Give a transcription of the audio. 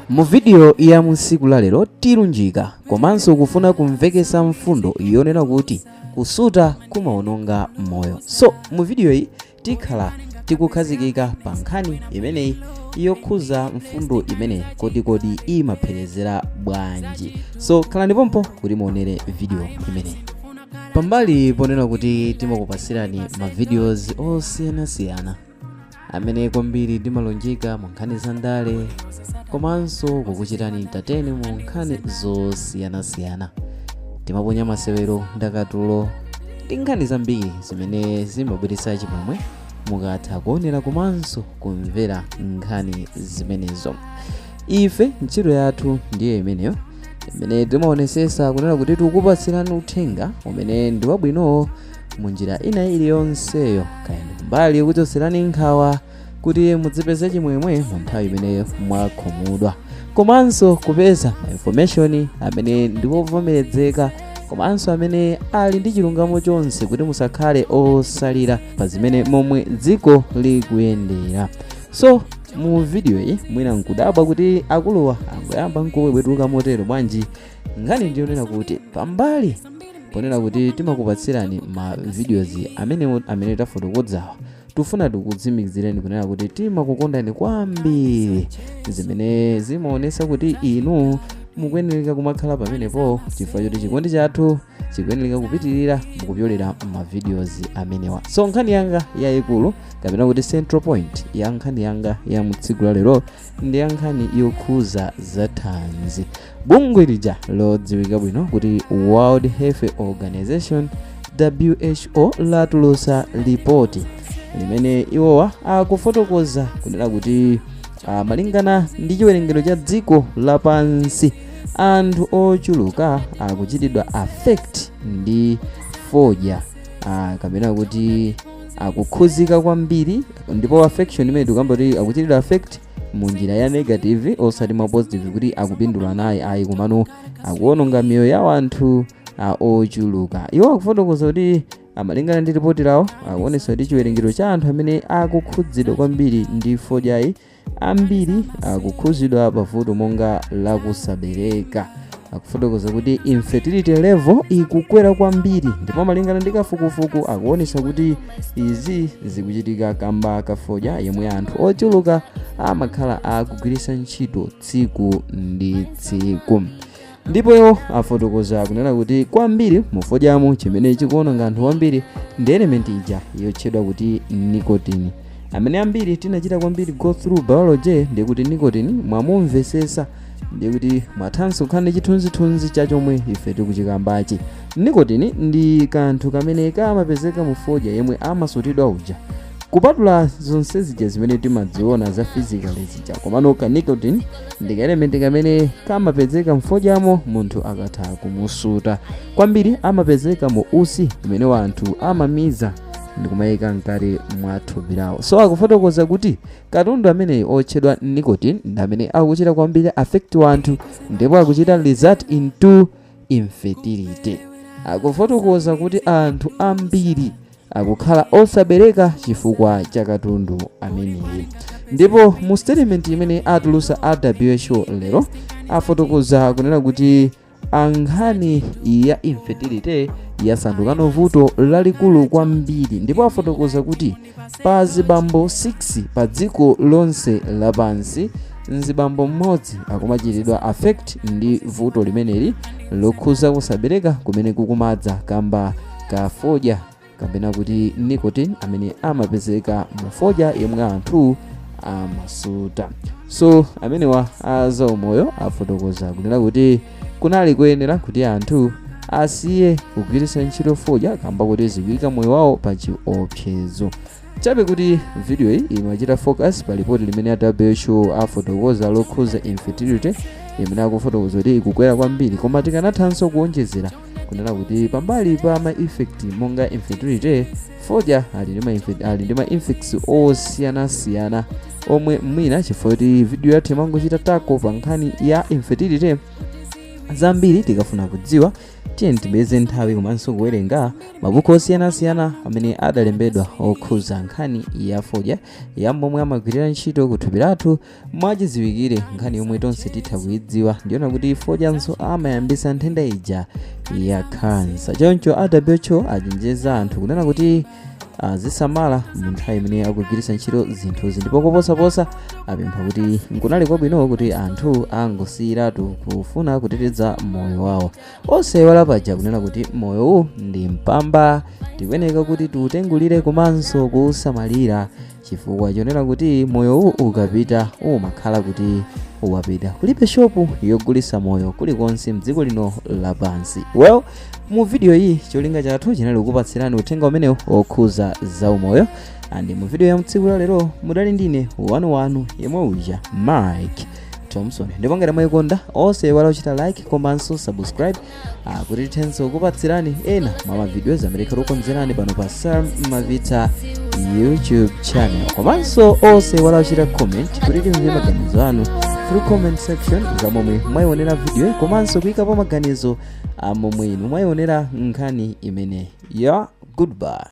Mu video ya musiku lalero tilunjika komanso kufuna kumvekesa mfundo yonena kuti kusuta kumaononga moyo. So mu video iyi tikhala tikukhazikika pa nkhani imeneyi yokhuza mfundo imeneyi, kodi imapherezera bwanji? So khalani pompo kuti muonere video imeneyi. Pambali ponena kuti timakupasirani ma videos osiyanasiyana amene kwambiri timalunjika mu nkhani za ndale komanso kukuchitani entertain mu nkhani zosiyanasiyana, timaponya masewero, ndakatulo ndi nkhani zambiri zimene zimabweretsa chimwemwe mukatha kuonera komanso kumvera nkhani zimenezo. Ife ntchito yathu ndiye imeneyo, imene timaonesesa kunena kuti tikukupatsirani uthenga umene ndi wabwinowo mu njira ina iliyonseyo, kaya ndi kumbali yokuchotserani nkhawa kuti mudzipeze chimwemwe mu nthawi imene mwakhumudwa, komanso kupeza ma information amene ndi wovomerezeka komanso amene ali ndi chilungamo chonse, kuti musakhale osalira pa zimene momwe dziko likuyendera. So mu video iyi mwina nkudabwa kuti akuluwa angoyamba nkubwebwetuka motero bwanji. Nkhani ndiyonena kuti pambali ponena kuti timakupatsirani ma videos amene tafotokozawa, tufuna tikutsimikizireni kunena kuti timakukondani kwambiri, zimene zimaonesa kuti inu mukuyenereka kumakhala pamenepo chifukwa choti chikondi chathu chikuyenereka kupitirira mukupyolera ma videos amenewa. So nkhani yanga yayikulu, kapena kuti central point ya nkhani yanga ya mutsiku la lero, ndi ya nkhani yokhuza zathanzi. Bungwe lija lodziwika bwino kuti World Health Organization, WHO, latulutsa lipoti limene iwowa akufotokoza kunena kuti malingana ndi chiwerengero cha dziko lapansi, anthu ochuluka akuchitidwa affect ndi fodya, kapena kuti akukhuzika kwambiri. Ndipo affection imene tikuyamba kuti akuchitidwa affect mu njira ya negative, osati mwa positive kuti akupindula naye, ayi, komano akuononga miyoyo ya anthu ochuluka. Iwo akufotokoza kuti amalingana ndi ripoti lawo, akuonetsa kuti chiwerengero cha anthu amene akukhudzidwa kwambiri ndi fodyayi, ambiri akukhuzidwa pavuto monga lakusabereka. Akufotokoza kuti infertility level ikukwera kwambiri, ndipo malingana ndi kafukufuku akuonetsa kuti izi zikuchitika kamba kafodya yemwe anthu ochuluka amakhala akugwiritsa ntchito tsiku ndi tsiku. Ndipo iwo afotokoza kunena kuti kwambiri mufodyamo chimene chikuononga anthu kwambiri ndi element ija yotchedwa kuti nicotine, amene ambiri tinachita kwambiri go through biology, ndiye kuti nicotine mwamumvesesa, ndiye kuti mwathanso kukhala ndi chithunzithunzi cha chomwe ife tikuchikambachi. Nicotine ndi kanthu kamene kamapezeka mu fodya yemwe amasutidwa uja, kupatula zonse zija zimene timadziona za physical zija, komano ka nicotine ndi ka element kamene kamapezeka mfodyamo munthu akatha kumusuta. Kwambiri amapezeka mu usi umene wanthu amamiza ndikumayika mkati mwa thupi lawo. So akufotokoza kuti katundu ameneyi otchedwa nicotine ndi amene akuchita kwambiri affect wanthu, ndipo akuchita result into infertility. Akufotokoza kuti anthu ambiri akukhala osabereka chifukwa cha katundu ameneyi. Ndipo mu statement imene atulusa a WHO lero, afotokoza kunena kuti ankhani ya infertility yasandukano vuto lalikulu kwambiri, ndipo afotokoza kuti pa zibambo 6 pa dziko lonse lapansi, mzibambo mmodzi akumachitidwa affect ndi vuto limeneli lokhuza kusabereka kumene kukumadza kamba ka fodya, kapena kuti nicotine amene amapezeka mu fodya yomwe anthu amasuta. So amenewa azaumoyo afotokoza kunena kuti kunali kuyenera kuti anthu asiye kugwiritsa ntchito fodya kamba kuti zikuyika moyo wawo pa chiopsezo. Chabe kuti video iyi imachita focus pa ripoti limene a WHO afotokoza lokhuza infertility, imene akufotokoza kuti ikukwera kwambiri, koma tikanathanso kuonjezera kunena kuti pambali pa ma effect monga infertility, fodya ali ndi ma effects osiyanasiyana omwe mwina chifukwa kuti video yathu imangochita tackle pa nkhani ya infertility, zambiri tikafuna kudziwa Tiye tipeze nthawi komanso kuwerenga mabuku osiyanasiyana amene adalembedwa okhuza nkhani ya fodya, ya momwe amagwirira ntchito kuthupi lathu. Mwachidziwikire, nkhani yomwe tonse titha kuidziwa ndiyona kuti fodyanso amayambisa nthenda ija ya khansa. Choncho a WHO achenjeza anthu kunena kuti azisamala mu nthawi imene akugwiritsa ntchito zinthuzi, ndipo koposaposa apempha kuti nkunali kwabwino kuti anthu angosiyiratu kufuna kuteteza moyo wawo. Osaiwala paja kunena kuti moyowu ndi mpamba, tikuyeneka kuti tiutengulire komanso kuusamalira, chifukwa chonena kuti moyowu ukapita umakhala kuti wapita. Kulibe shopu yogulitsa moyo kulikonse mdziko lino lapansi. Well, mu video iyi cholinga chathu chinali kukupatsirani uthenga umenewu okhuza zaumoyo. And mu video ya mtsiku la lero mudali ndine wanuwanu yemwe uja, Mike Thompson. Ndipo ngati mwayikonda, osaiwala kuchita like komanso subscribe kuti tithenso kukupatsirani ena mwa mavideos amene tikukonzerani pano pa Sam Mavita YouTube channel. Komanso osaiwala kuchita comment kuti timve maganizo anu through comment section za momwe mwayionera video, komanso kuyikapo maganizo amomwe inu mwayionera nkhani imene ya. Goodbye.